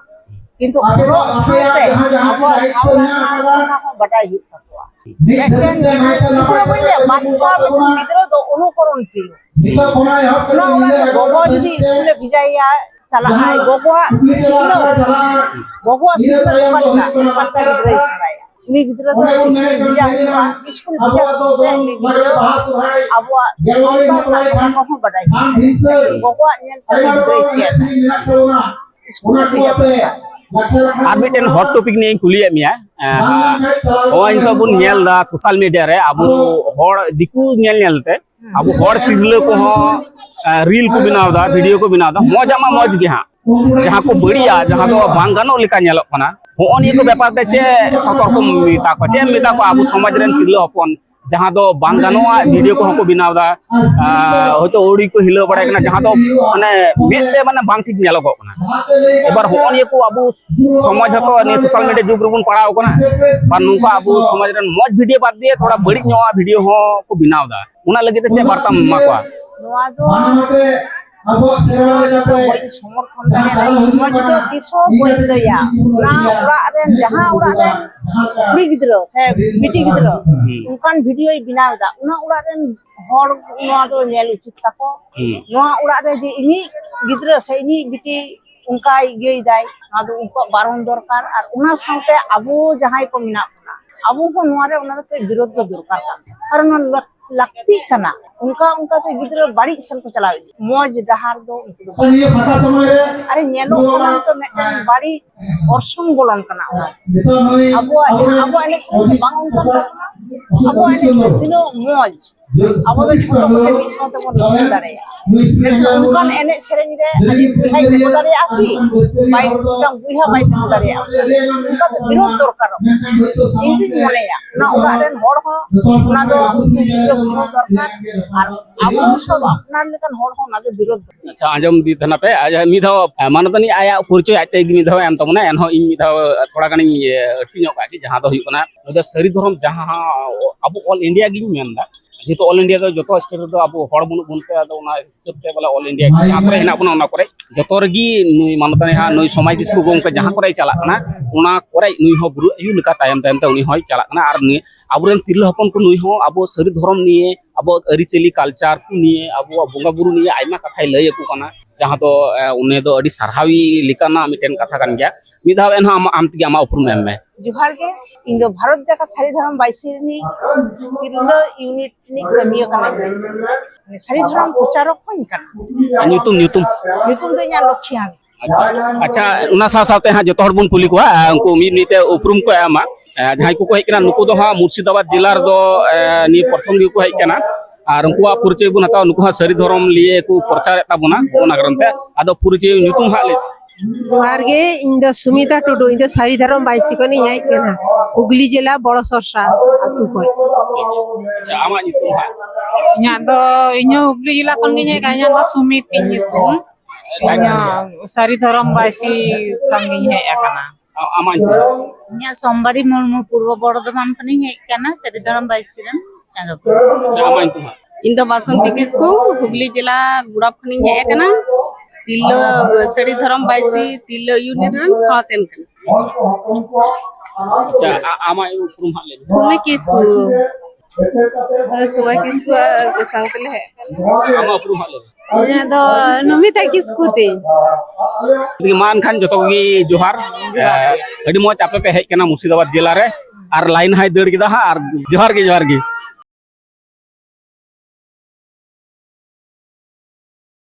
ᱠᱤᱱᱛᱩ ᱚᱞᱚᱜ ᱥᱟᱶᱛᱮ ᱟᱵᱚᱣᱟᱜ ᱥᱟᱶᱛᱟ ᱨᱮᱱᱟᱜ ᱠᱟᱛᱷᱟ ᱦᱚᱸ ᱵᱟᱰᱟᱭ ᱦᱩᱭᱩᱜ ᱛᱟᱠᱚᱣᱟ᱾ ᱢᱤᱫᱴᱮᱱ ᱜᱤᱫᱽᱨᱟᱹ ᱵᱚᱱ ᱞᱟᱹᱭᱟ, ᱵᱟᱪᱪᱟ ᱢᱤᱫᱴᱮᱱ ᱜᱤᱫᱽᱨᱟᱹ ᱫᱚ ᱚᱱᱩᱠᱚᱨᱚᱱ ᱯᱨᱤᱭᱚ᱾ ᱚᱱᱟ ᱚᱲᱟᱜ ᱨᱮ ᱜᱚᱜᱚ ᱡᱩᱫᱤ ᱥᱠᱩᱞᱮ ᱵᱷᱮᱡᱟᱭᱮᱭᱟ, ᱪᱟᱞᱟᱜ ᱟᱭ, ᱜᱚᱜᱚᱣᱟᱜ ᱥᱤᱠᱷᱱᱟᱹᱛ, ᱜᱚᱜᱚᱣᱟᱜ ᱥᱤᱠᱷᱱᱟᱹᱛ ᱚᱠᱟ ᱞᱮᱠᱟ, ᱚᱱᱠᱟ ᱜᱤᱫᱽᱨᱟᱹᱭ ᱥᱮᱬᱟᱭᱟ᱾ ᱩᱱᱤ ᱜᱤᱫᱽᱨᱟᱹ ᱫᱚ ᱥᱠᱩᱞ ᱵᱷᱮᱡᱟ ᱦᱩᱭᱩᱜᱼᱟ, ᱥᱠᱩᱞ ᱵᱷᱮᱡᱟ ᱥᱟᱶᱛᱮ ᱩᱱᱤ ᱜᱤᱫᱽᱨᱟᱹ ᱟᱵᱚᱣᱟᱜ ᱥᱟᱶᱛᱟ ᱨᱮᱱᱟᱜ ᱠᱟᱛᱷᱟ ᱠᱚᱦᱚᱸ ᱵᱟᱰᱟᱭ ᱦᱩᱭᱩᱜᱼᱟ᱾ ᱜᱚᱜᱚᱣᱟᱜ ᱧᱮᱞ ᱛᱮ ᱩᱱᱤ ᱜᱤᱫᱽᱨᱟᱹᱭ ᱪᱮᱫᱟ᱾ ᱥᱠᱩᱞ ᱵᱷᱮᱡᱟ ᱦᱩᱭᱩᱜᱼᱟ᱾ ᱟᱨ ᱢᱤᱫᱴᱮᱱ ᱦᱚᱴ ᱴᱚᱯᱤᱠ ᱱᱤᱭᱮᱧ ᱠᱩᱞᱤᱭᱮᱫ ᱢᱮᱭᱟ᱾ ᱮᱸ, ᱱᱚᱜᱼᱚᱭ ᱱᱤᱛᱚᱜ ᱵᱚᱱ ᱧᱮᱞ ᱮᱫᱟ ᱥᱳᱥᱟᱞ ᱢᱤᱰᱤᱭᱟ ᱨᱮ, ᱟᱵᱚ ᱦᱚᱲ ᱫᱤᱠᱩ ᱧᱮᱞ ᱧᱮᱞ ᱛᱮ ᱟᱵᱚ ᱦᱚᱲ ᱛᱤᱨᱞᱟᱹ ᱠᱚᱦᱚᱸ, ᱮᱸ, ᱨᱤᱞ ᱠᱚ ᱵᱮᱱᱟᱣ ᱮᱫᱟ, ᱵᱷᱤᱰᱤᱭᱳ ᱠᱚ ᱵᱮᱱᱟᱣ ᱮᱫᱟ, ᱢᱚᱡᱽ ᱟᱜ ᱢᱟ ᱢᱚᱡᱽ ᱜᱮ ᱦᱟᱸᱜ, ᱡᱟᱦᱟᱸ ᱠᱚ ᱵᱟᱹᱲᱤᱡᱼᱟ, ᱡᱟᱦᱟᱸ ᱫᱚ ᱵᱟᱝ ᱜᱟᱱᱚᱜ ᱞᱮᱠᱟ ᱧᱮᱞᱚᱜ ᱠᱟᱱᱟ, ᱦᱚᱸᱜᱼᱚ ᱱᱤᱭᱟᱹ ᱠᱚ ᱵᱮᱯᱟᱨ ᱛᱮ ᱪᱮᱫ ᱥᱚᱛᱚᱨᱠᱚ ᱢᱮᱛᱟ ᱠᱚᱣᱟ, ᱪᱮᱫ ᱮᱢ ᱢᱮᱛᱟ ᱠᱚᱣᱟ ᱟᱵᱚ ᱥᱚᱢᱟᱡᱽ ᱨᱮᱱ ᱛᱤᱨᱞᱟᱹ ᱦᱚᱯᱚᱱ, ᱡᱟᱦᱟᱸ ᱫᱚ ᱵᱟᱝ ᱜᱟᱱᱚᱜᱼᱟ ᱵᱷᱤᱰᱤᱭᱳ ᱠᱚᱦᱚᱸ ᱠᱚ ᱵᱮᱱᱟᱣ ᱮᱫᱟ, ᱟᱨ ᱦᱚᱭᱛᱳ ᱟᱹᱣᱲᱤ ᱠᱚ ᱦᱤᱞᱟᱹᱣ ᱵᱟᱲᱟᱭ ᱠᱟᱱᱟ, ᱡᱟᱦᱟᱸ ᱫᱚ ᱢᱟᱱᱮ ᱢᱮᱫ ᱛᱮ ᱢᱟᱱᱮ ᱵᱟᱝ ᱴᱷᱤᱠ ᱧᱮᱞᱚᱜᱚᱜ ᱠᱟᱱᱟ᱾ ᱮᱵᱟᱨ ᱦᱚᱸᱜᱼᱚ ᱱᱤᱭᱟᱹ ᱠᱚ ᱟᱵᱚ ᱥᱚᱢᱟᱡᱽ ᱦᱚᱸᱛᱚ ᱱᱤᱭᱟᱹ ᱥᱳᱥᱟᱞ ᱢᱤᱰᱤᱭᱟ ᱡᱩᱜᱽ ᱨᱮᱵᱚᱱ ᱯᱟᱲᱟᱣ ᱠᱟᱱᱟ, ᱵᱟ ᱱᱚᱝᱠᱟ ᱟᱵᱚ ᱥᱚᱢᱟᱡᱽ ᱨᱮᱱ ᱢᱚᱡᱽ ᱵᱷᱤᱰᱤᱭᱳ ᱵᱟᱫ ᱫᱤᱭᱮ ᱛᱷᱚᱲᱟ ᱵᱟᱹᱲᱤᱡ ᱧᱚᱜ ᱵᱷᱤᱰᱤᱭᱳ ᱦᱚᱸ ᱠᱚ ᱵᱮᱱᱟᱣ ᱮᱫᱟ, ᱚᱱᱟ ᱞᱟᱹᱜᱤᱫ ᱛᱮ ᱪᱮᱫ ᱵᱟᱨᱛᱟᱢ ᱮᱢᱟ ᱠᱚᱣᱟ? ᱱᱚᱣᱟ ᱫᱚ ᱟᱵᱚᱣᱟᱜ ᱥᱮᱨᱣᱟ ᱞᱮᱠᱟᱛᱮ ᱵᱟᱹᱧ ᱥᱚᱢᱚᱨᱛᱷᱚᱱ ᱫᱟᱲᱮᱭᱟᱜᱼᱟ, ᱢᱚᱡᱽ ᱫᱚ ᱛᱤᱥ ᱦᱚᱸ ᱵᱟᱹᱧ ᱞᱟᱹᱭᱟ᱾ ᱚᱱᱟ ᱚᱲᱟᱜ ᱨᱮᱱ, ᱡᱟᱦᱟᱸ ᱚᱲᱟᱜ ᱨᱮᱱ ᱠᱩᱲᱤ ᱜᱤᱫᱽᱨᱟᱹ ᱥᱮ ᱵᱤᱴᱤ ᱜᱤᱫᱽᱨᱟᱹ ᱦᱩᱸ᱾ ᱚᱱᱠᱟᱱ ᱵᱷᱤᱰᱤᱭᱳᱭ ᱵᱮᱱᱟᱣ ᱮᱫᱟ, ᱚᱱᱟ ᱚᱲᱟᱜ ᱨᱮᱱ ᱦᱚᱲ ᱱᱚᱣᱟ ᱫᱚ ᱧᱮᱞ ᱩᱪᱤᱛ ᱛᱟᱠᱚ᱾ ᱦᱩᱸ᱾ ᱱᱚᱣᱟ ᱚᱲᱟᱜ ᱨᱮ ᱡᱮ ᱤᱧᱤᱡ ᱜᱤᱫᱽᱨᱟᱹ ᱥᱮ ᱤᱧᱤᱡ ᱵᱤᱴᱤ ᱚᱱᱠᱟᱭ ᱤᱭᱟᱹᱭ ᱫᱟᱭ, ᱱᱚᱣᱟ ᱫᱚ ᱩᱱᱠᱩᱣᱟᱜ ᱵᱟᱨᱚᱱ ᱫᱚᱨᱠᱟᱨ᱾ ᱟᱨ ᱚᱱᱟ ᱥᱟᱶᱛᱮ ᱟᱵᱚ ᱡᱟᱦᱟᱸᱭ ᱠᱚ ᱢᱮᱱᱟᱜ ᱵᱚᱱᱟ, ᱟᱵᱚ ᱦᱚᱸ ᱱᱚᱣᱟ ᱨᱮ ᱚᱱᱟ ᱫᱚ ᱠᱟᱹᱡ ᱵᱤᱨᱳᱫᱷ ᱫᱚ ᱫᱚᱨᱠᱟᱨ ᱠᱟᱱ ᱛᱟᱵᱚᱱᱟ᱾ ᱠᱟᱨᱚᱱ ᱱᱚᱣᱟ ᱞᱟᱹᱠ-, ᱞᱟᱹᱠᱛᱤᱜ ᱠᱟᱱᱟ᱾ ᱚᱱᱠᱟ ᱚᱱᱠᱟᱛᱮ ᱜᱤᱫᱽᱨᱟᱹ ᱵᱟᱹᱲᱤᱡ ᱥᱮᱱ ᱠᱚ ᱪᱟᱞᱟᱣ ᱤᱫᱤᱜ, ᱢᱚᱡᱽ ᱰᱟᱦᱟᱨ ᱫᱚ ᱩᱱᱠᱩ ᱫᱚ ᱵᱟᱠᱚ ᱧᱟᱢᱟ᱾ ᱟᱨᱮ ᱧᱮᱞᱚᱜ ᱠᱟᱱᱟ ᱱᱤᱛᱚᱜ ᱢᱤᱫᱴᱮᱱ ᱵᱟᱹᱲᱤᱡ ᱚᱨᱥᱚᱝ ᱵᱚᱞᱚᱱ ᱠᱟᱱᱟ ᱚᱱᱟ᱾ ᱟᱵᱚᱣᱟᱜ ᱡᱟᱦᱟᱸ ᱟᱵᱚᱣᱟᱜ ᱮᱱᱮᱡ ᱥᱮᱨᱮᱧ ᱫᱚ ᱵᱟᱝ ᱚᱱᱠᱟᱱ ᱛᱟᱵᱚᱱᱟ᱾ ᱟᱵᱚᱣᱟᱜ ᱮᱱᱮᱡ ᱥᱮᱨᱮᱧ ᱛᱤᱱᱟᱹᱜ ᱢᱚᱡᱽ, ᱟᱵᱚ ᱫᱚ ᱡᱷᱚᱛᱚ ᱠᱚᱛᱮ ᱢᱤᱫ ᱥᱟᱶ ᱛᱮᱵᱚᱱ ᱨᱟᱹᱥᱠᱟᱹ ᱫᱟᱲᱮᱭᱟᱜᱼᱟ᱾ ᱢᱮᱱᱠᱷᱟᱱ ᱚᱱᱠᱟᱱ ᱮᱱᱮᱡ ᱥᱮᱨᱮᱧ ᱨᱮ ᱟᱹᱰᱤ ᱵᱚᱭᱦᱟᱭ ᱛᱤᱸᱜᱩ ᱫᱟᱲᱮᱭᱟᱜᱼᱟ ᱠᱤ? ᱵᱟᱭ, ᱢᱤᱫᱴᱟᱝ ᱵᱚᱭᱦᱟ ᱵᱟᱭ ᱛᱤᱸᱜᱩ ᱫᱟᱲᱮᱭᱟᱜᱼᱟ᱾ ᱚᱱᱠᱟ ᱫᱚ ᱵᱤᱨᱳᱫᱷ ᱫᱚᱨᱠᱟᱨᱚᱜ ᱠᱟᱱᱟ᱾ ᱤᱧ ᱫᱩᱧ ᱢᱚᱱᱮᱭᱟ, ᱚᱱᱟ ᱚᱲᱟᱜ ᱨᱮᱱ ᱦᱚᱲ ᱦᱚᱸ ᱚᱱᱟ ᱫᱚ ᱩᱱᱠᱩ ᱜᱤᱫᱽᱨᱟᱹ ᱵᱩᱡᱷᱟᱹᱣ ᱫᱚᱨᱠᱟᱨ, ᱟᱨ ᱟᱵᱚ ᱥᱚᱵ ᱟᱯᱱᱟᱨ ᱞᱮᱠᱟᱱ ᱦᱚᱲ ᱦᱚᱸ ᱚᱱᱟ ᱫᱚ ᱵᱤᱨᱳᱫᱷ ᱫᱚᱨᱠᱟᱨ᱾ ᱟᱪᱪᱷᱟ, ᱟᱸᱡᱚᱢ ᱤᱫᱤ ᱛᱟᱦᱮᱱᱟ ᱯᱮ᱾ ᱟᱡ ᱢᱤᱫ ᱫᱷᱟᱣ, ᱮ, ᱢᱟᱱᱚᱛᱟᱱᱤ ᱟᱭᱟᱜ ᱯᱚᱨᱤᱪᱚᱭ ᱟᱡ ᱛᱮᱜᱮ ᱢᱤᱫ ᱫᱷᱟᱣ ᱮᱢ ᱛᱟᱵᱚᱱᱟ, ᱮᱱᱦᱚᱸ ᱤᱧ ᱢᱤᱫ ᱫᱷᱟᱣ ᱛᱷᱚᱲᱟ ᱜᱟᱱᱤᱧ, ᱮ, ᱟᱹᱴᱠᱤ ᱧᱚᱜ ᱠᱟᱜ ᱜᱮ, ᱡᱟᱦᱟᱸ ᱫᱚ ᱦᱩᱭᱩᱜ ᱠᱟᱱᱟ, ᱱᱚᱣᱟ ᱫᱚ ᱥᱟᱹᱨᱤ ᱫᱷᱚᱨᱚᱢ ᱡᱟᱦᱟᱸ ᱟᱵᱚ all India ᱜᱤᱧ ᱢᱮᱱᱫᱟ, ᱡᱮᱦᱮᱛᱩ all India ᱫᱚ ᱡᱚᱛᱚ state ᱨᱮᱫᱚ ᱟᱵᱚ ᱦᱚᱲ ᱵᱟᱹᱱᱩᱜ ᱵᱚᱱ ᱛᱮ, ᱟᱫᱚ ᱚᱱᱟ ᱦᱤᱥᱟᱹᱵ ᱛᱮ ᱵᱚᱞᱮ all India ᱡᱟᱦᱟᱸ ᱠᱚᱨᱮ ᱦᱮᱱᱟᱜ ᱵᱚᱱᱟ, ᱚᱱᱟ ᱠᱚᱨᱮ ᱡᱚᱛᱚ ᱨᱮᱜᱮ ᱱᱩᱭ ᱢᱟᱱᱚᱛᱟᱱᱤ ᱦᱟᱸᱜ, ᱱᱩᱭ ᱥᱚᱢᱟᱭ ᱠᱤᱥᱠᱩ ᱜᱚᱢᱠᱮ ᱡᱟᱦᱟᱸ ᱠᱚᱨᱮᱭ ᱪᱟᱞᱟᱜ ᱠᱟᱱᱟ, ᱚᱱᱟ ᱠᱚᱨᱮ ᱱᱩᱭ ᱦᱚᱸ ᱵᱩᱨᱩ ᱟᱭᱩ ᱞᱮᱠᱟ ᱛᱟᱭᱚᱢ ᱛᱟᱭᱚᱢ ᱛᱮ ᱩᱱᱤ ᱦᱚᱸᱭ ᱪᱟᱞᱟᱜ ᱠᱟᱱᱟ᱾ ᱟᱨ ᱱᱩᱭ ᱟᱵᱚᱨᱮᱱ ᱛᱤᱨᱞᱟᱹ ᱦᱚᱯᱚᱱ ᱠᱚ ᱱᱩᱭ ᱦᱚᱸ ᱟᱵᱚ ᱥᱟᱹᱨᱤ ᱫᱷᱚᱨᱚᱢ ᱱᱤᱭᱮ, ᱟᱵᱚᱣᱟᱜ ᱟᱹᱨᱤᱪᱟᱹᱞᱤ culture ᱠᱚ ᱱᱤᱭᱮ, ᱟᱵᱚᱣᱟᱜ ᱵᱚᱸᱜᱟ ᱵᱩᱨᱩ ᱱᱤᱭᱮ ᱟᱭᱢᱟ ᱠᱟᱛᱷᱟᱭ ᱞᱟᱹᱭ ᱟᱠᱚ ᱠᱟᱱᱟ, ᱡᱟᱦᱟᱸ ᱫᱚ, ᱮ, ᱩᱱᱤ ᱫᱚ ᱟᱹᱰᱤ ᱥᱟᱨᱦᱟᱣᱤ ᱞᱮᱠᱟᱱᱟᱜ ᱢᱤᱫᱴᱮᱱ ᱠᱟᱛᱷᱟ ᱠᱟᱱ ᱜᱮᱭᱟ᱾ ᱢᱤᱫ ᱫᱷᱟᱣ ᱮᱱᱦᱚᱸ ᱟᱢ, ᱟᱢ ᱛᱮᱜᱮ ᱟᱢᱟᱜ ᱩᱯᱨᱩᱢ ᱮᱢ ᱢᱮ᱾ ᱡᱚᱦᱟᱨ ᱜᱮ, ᱤᱧ ᱫᱚ ᱵᱷᱟᱨᱚᱛ ᱡᱟᱠᱟᱛ ᱥᱟᱹᱨᱤ ᱫᱷᱚᱨᱚᱢ ᱵᱟᱭᱥᱤ ᱨᱤᱱᱤᱡ ᱛᱤᱨᱞᱟᱹ unit ᱨᱤᱱᱤᱡ ᱠᱟᱹᱢᱤᱭᱟᱹ ᱠᱟᱱᱟᱧ᱾ ᱥᱟᱹᱨᱤ ᱫᱷᱚᱨᱚᱢ ᱯᱨᱚᱪᱟᱨᱚᱠ ᱦᱚᱸᱧ ᱠᱟᱱᱟ᱾ ᱟᱨ ᱧᱩᱛᱩᱢ, ᱧᱩᱛᱩᱢ? ᱧᱩᱛᱩᱢ ᱫᱚ ᱤᱧᱟᱹᱜ ᱞᱚᱠᱠᱷᱤ ᱦᱟᱸᱥᱫᱟ᱾ ᱟᱪᱪᱷᱟ, ᱟᱪᱪᱷᱟ, ᱚᱱᱟ ᱥᱟᱶ ᱥᱟᱶᱛᱮ ᱦᱟᱸᱜ ᱡᱚᱛᱚ ᱦᱚᱲ ᱵᱚᱱ ᱠᱩᱞᱤ ᱠᱚᱣᱟ, ᱟᱨ ᱩᱱᱠᱩ ᱢᱤᱫ ᱢᱤᱫ ᱛᱮ ᱩᱯᱨᱩᱢ ᱠᱚ ᱮᱢᱟ᱾ ᱮ, ᱡᱟᱦᱟᱸᱭ ᱠᱚᱠᱚ ᱦᱮᱡ ᱠᱟᱱᱟ, ᱱᱩᱠᱩ ᱫᱚ ᱦᱟᱸᱜ ᱢᱩᱨᱥᱤᱫᱟᱵᱟᱫᱽ ᱡᱮᱞᱟ ᱨᱮᱫᱚ, ᱮ, ᱱᱤᱭᱟᱹ ᱯᱨᱚᱛᱷᱚᱢ ᱜᱮᱠᱚ ᱦᱮᱡ ᱠᱟᱱᱟ᱾ ᱟᱨ ᱩᱱᱠᱩᱣᱟᱜ ᱯᱚᱨᱤᱪᱚᱭ ᱵᱚᱱ ᱦᱟᱛᱟᱣᱟ, ᱱᱩᱠᱩ ᱦᱟᱸᱜ ᱥᱟᱹᱨᱤ ᱫᱷᱚᱨᱚᱢ ᱞᱤᱭᱮ ᱠᱚ ᱯᱨᱚᱪᱟᱨᱮᱫ ᱛᱟᱵᱚᱱᱟ, ᱚᱱᱟ ᱠᱟᱨᱚᱱ ᱛᱮ᱾ ᱟᱫᱚ ᱯᱚᱨᱤᱪᱚᱭ, ᱧᱩᱛᱩᱢ ᱦᱟᱸᱜ ᱞᱟᱹᱭ᱾ ᱡᱚᱦᱟᱨ ᱜᱮ, ᱤᱧ ᱫᱚ ᱥᱩᱢᱤᱛᱟ ᱴᱩᱰᱩ, ᱤᱧ ᱫᱚ ᱥᱟᱹᱨᱤ ᱫᱷᱚᱨᱚᱢ ᱵᱟᱭᱥᱤ ᱠᱷᱚᱱᱤᱧ ᱦᱮᱡ ᱠᱟᱱᱟ, ᱦᱩᱜᱽᱞᱤ ᱡᱮᱞᱟ ᱵᱚᱲᱚ ᱥᱚᱨᱥᱟ ᱟᱹᱛᱩ ᱠᱷᱚᱱ᱾ ᱟᱪᱪᱷᱟ, ᱟᱢᱟᱜ ᱧᱩᱛᱩᱢ ᱦᱟᱸᱜ? ᱤᱧᱟᱹᱜ ᱫᱚ, ᱤᱧ ᱦᱚᱸ ᱦᱩᱜᱽᱞᱤ ᱡᱮᱞᱟ ᱠᱷᱚᱱ ᱜᱤᱧ ᱦᱮᱡ ᱠᱟᱱᱟ, ᱤᱧᱟᱹᱜ ᱫᱚ ᱥᱩᱢᱤᱛ ᱤᱧ ᱧᱩᱛᱩᱢ᱾ ᱤᱧ ᱦᱚᱸ ᱥᱟᱹᱨᱤ ᱫᱷᱚᱨᱚᱢ ᱵᱟᱭᱥᱤ ᱠᱷᱚᱱ ᱜᱤᱧ ᱦᱮᱡ ᱟᱠᱟᱱᱟ᱾ ᱟ-, ᱟᱢᱟᱜ ᱧᱩᱛᱩᱢ? ᱤᱧᱟᱹᱜ ᱥᱳᱢᱵᱟᱨᱤ ᱢᱩᱨᱢᱩ, ᱯᱩᱨᱵᱚ ᱵᱚᱨᱫᱷᱚᱢᱟᱱ ᱠᱷᱚᱱᱤᱧ ᱦᱮᱡ ᱟᱠᱟᱱᱟ, ᱥᱟᱹᱨᱤ ᱫᱷᱚᱨᱚᱢ ᱵᱟᱭᱥᱤ ᱨᱮᱱ ᱥᱟᱸᱜᱮ ᱵᱚᱭᱦᱟ᱾ ᱟᱪᱪᱷᱟ, ᱟᱢᱟᱜ ᱧᱩᱛᱩᱢ ᱦᱟᱸᱜ? ᱤᱧ ᱫᱚ ᱵᱟᱥᱚᱱᱛᱤ ᱠᱤᱥᱠᱩ, ᱦᱩᱜᱽᱞᱤ ᱡᱮᱞᱟ ᱜᱩᱲᱟᱯ ᱠᱷᱚᱱᱤᱧ ᱦᱮᱡ ᱟᱠᱟᱱᱟ᱾ ᱛᱤᱨᱞᱟᱹ, ᱥᱟᱹᱨᱤ ᱫᱷᱚᱨᱚᱢ ᱵᱟᱭᱥᱤ ᱛᱤᱨᱞᱟᱹ ᱤᱭᱩᱱᱤᱭᱚᱱ ᱨᱮᱱ ᱥᱟᱶᱛᱮᱱ ᱠᱟᱱᱟ᱾ ᱟᱪᱪᱷᱟ, ᱟ-, ᱟᱢᱟᱜ ᱩᱯᱨᱩᱢ ᱦᱟᱸᱜ ᱞᱟᱹᱭ ᱢᱮ᱾ ᱥᱩᱢᱤ ᱠᱤᱥᱠᱩ᱾ ᱦᱮᱸ, ᱥᱩᱢᱤ ᱠᱤᱥᱠᱩᱣᱟᱜ ᱥᱟᱶ ᱛᱮᱞᱮ ᱦᱮᱡ ᱟᱠᱟᱱᱟ᱾ ᱟᱢᱟᱜ ᱩᱯᱨᱩᱢ ᱦᱟᱸᱜ ᱞᱟᱹᱭ ᱢᱮ᱾ ᱤᱧᱟᱹᱜ ᱫᱚ ᱱᱚᱢᱤᱛᱟ ᱠᱤᱥᱠᱩ ᱛᱤᱧ᱾ ᱢᱟ ᱮᱱᱠᱷᱟᱱ ᱡᱚᱛᱚ ᱠᱚᱜᱮ ᱡᱚᱦᱟᱨ᱾ ᱮ, ᱟᱹᱰᱤ ᱢᱚᱡᱽ ᱟᱯᱮ ᱯᱮ ᱦᱮᱡ ᱠᱟᱱᱟ ᱢᱩᱨᱥᱤᱫᱟᱵᱟᱫᱽ ᱡᱮᱞᱟ ᱨᱮ, ᱟᱨ line ᱦᱚᱸᱭ ᱫᱟᱹᱲ ᱠᱮᱫᱟ ᱦᱟᱸᱜ, ᱟᱨ ᱡᱚᱦᱟᱨ ᱜᱮ, ᱡᱚᱦᱟᱨ ᱜᱮ᱾